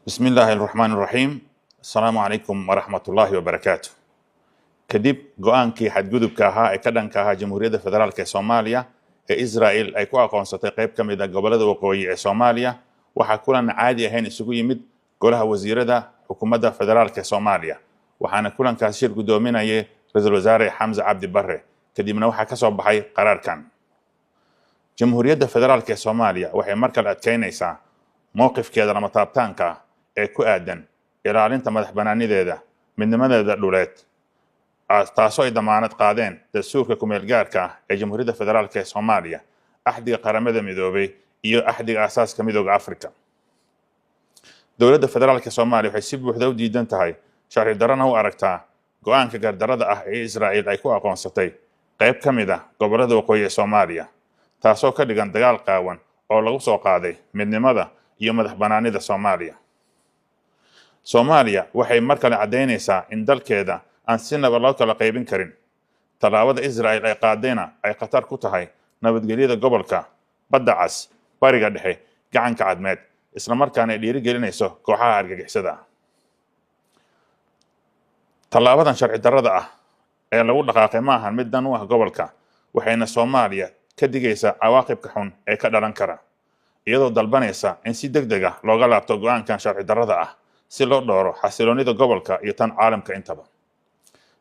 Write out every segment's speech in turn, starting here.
Bismi illaahi araxmaan iraxiim. Asalaamu calaykum waraxmatullaahi wabarakaatu. Kadib go-aankii xadgudubka ahaa ee ka dhanka ahaa Jamhuuriyadda Federaalk ee Soomaaliya ee Israel ay ku aqoonsatay qayb ka mid ah gobollada waqooyi ee Soomaaliya, waxaa kulan caadi ahayn isugu yimid Golaha Wasiirada Xukuumadda Federaalk ee Soomaaliya, waxaana kulankaas shir guddoominayay Ra-iisul Wasaare Xamse Cabdi Barre. Kadibna waxaa ka soo baxay qaraarkan. Jamhuuriyadda Federaalk ee Soomaaliya waxay mar kale adkeynaysaa mowqifkeeda lama taabtaanka ah ee ku aadan ilaalinta madax banaanideeda, midnimadeeda dhuleed, taasoo ay damaanad qaadeen dastuurka kumeel gaarka ah ee Jamhuuriyadda Federaalk ee Soomaaliya, Axdiga Qaramada Midoobay iyo Axdiga Aasaaska Midooda Africa. Dowladda Federaalk ee Soomaaliya waxay si buuxda u diidan tahay, sharci darana u aragtaa go-aanka gardarada ah ee Israel ay ku aqoonsatay qayb ka mid ah gobollada waqooyi ee Soomaaliya, taasoo ka dhigan dagaal qaawan oo lagu soo qaaday midnimada iyo madax banaanida Soomaaliya. Soomaaliya waxay mar kale caddaynaysaa in dalkeeda aan sinaba loo kala qaybin karin, tallaabada Israel ay qaadayna ay khatar ku tahay nabadgelyada gobolka, Badda Cas, Bariga Dhexe, Gacanka Cadmeed, islamarkaana ay dhiirigelinayso kooxaha argagixisada ah. Tallaabadan sharci darrada ah ee lagu dhaqaaqay ma ahan mid dan u ah gobolka, waxayna Soomaaliya ka digaysaa cawaaqibka xun ee ka dhalan kara, iyadoo dalbanaysa in si deg deg ah looga laabto go-aankan sharci darrada ah si loo dhooro xasiloonida gobolka iyo tan caalamka intaba.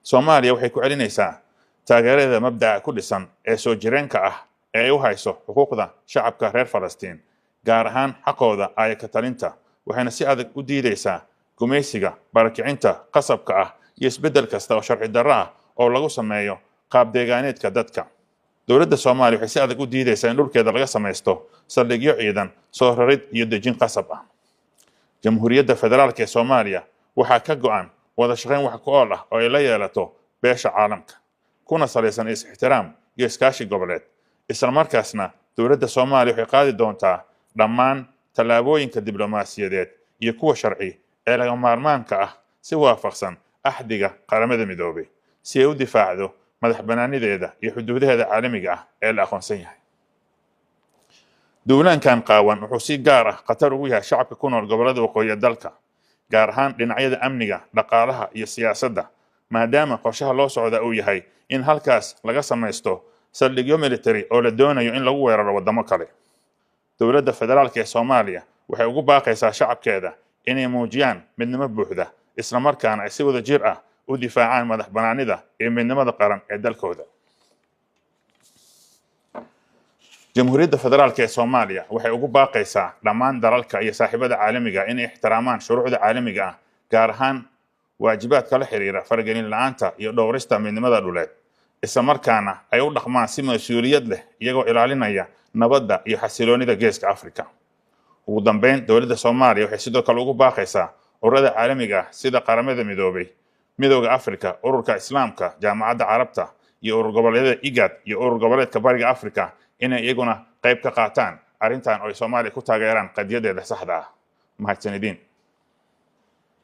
Soomaaliya waxay ku celinaysaa taageerada mabda'a ku dhisan ee soo jireenka ah ee ay u hayso xuquuqda shacabka reer Falastiin, gaar ahaan xaqooda aaya ka talinta, waxayna si adag u diidaysaa gumaysiga, barakicinta qasabka ah iyo isbeddel kasta oo sharci darro ah oo lagu sameeyo qaab deegaaneedka dadka. Dowladda Soomaaliya waxay si adag u diidaysaa in dhulkeeda laga samaysto saldhigyo ciidan, soo rarid iyo dejin qasab ah. Jamhuuriyadda Federaalk ee Soomaaliya waxaa ka go-an wada shaqayn wax ku ool ah oo ay la yeelato beesha caalamka, kuna salaysan is-ixtiraam iyo iskaashi goboleed. Islamarkaasna dowladda Soomaaliya waxay qaadi doontaa dhammaan tallaabooyinka diblomaasiyadeed iyo kuwa sharci ee laga maarmaanka ah si waafaqsan Axdiga Qaramada Midoobay si ay u difaacdo madax banaanideeda iyo xuduudaheeda caalamiga ah ee la aqoonsan yahay. Duulaankan qaawan wuxuu si gaar ah khatar ugu yahay shacabka ku nool gobollada waqooyi ee dalka, gaar ahaan dhinacyada amniga, dhaqaalaha iyo siyaasadda, maadaama qorshaha loo socda uu yahay in halkaas laga samaysto saldhigyo military oo la doonayo in lagu weeraro waddamo kale. Dowladda Federaalk ee Soomaaliya waxay ugu baaqaysaa shacabkeeda inay muujiyaan midnimo buuxda, islamarkaana ay si wada jir ah u difaacaan madax banaanida iyo midnimada qaran ee dalkooda. Jamhuuriyadda Federaalk ee Soomaaliya waxay ugu baaqaysaa dhammaan dalalka iyo saaxiibada caalamiga inay ixtiraamaan shuruucda caalamiga ah, gaar ahaan waajibaadka la xiriira faragelin la-aanta iyo dhowrista midnimada dhuleed, islamarkaana ay u dhaqmaan si mas-uuliyad leh iyagoo ilaalinaya nabadda iyo xasiloonida Geeska Africa. Ugu dambeyn, dowladda Soomaaliya waxay sidoo kale ugu baaqaysaa ururada caalamiga ah sida Qaramada Midoobay, Midooda Africa, Ururka Islaamka, Jaamacadda Carabta iyo urur goboleedyada IGAD iyo Urur Goboleedka Bariga Africa inay iyaguna qayb ka qaataan arrintan oo ay Soomaaliya ku taageeraan qadiyadeeda saxda ah. Mahadsanidin.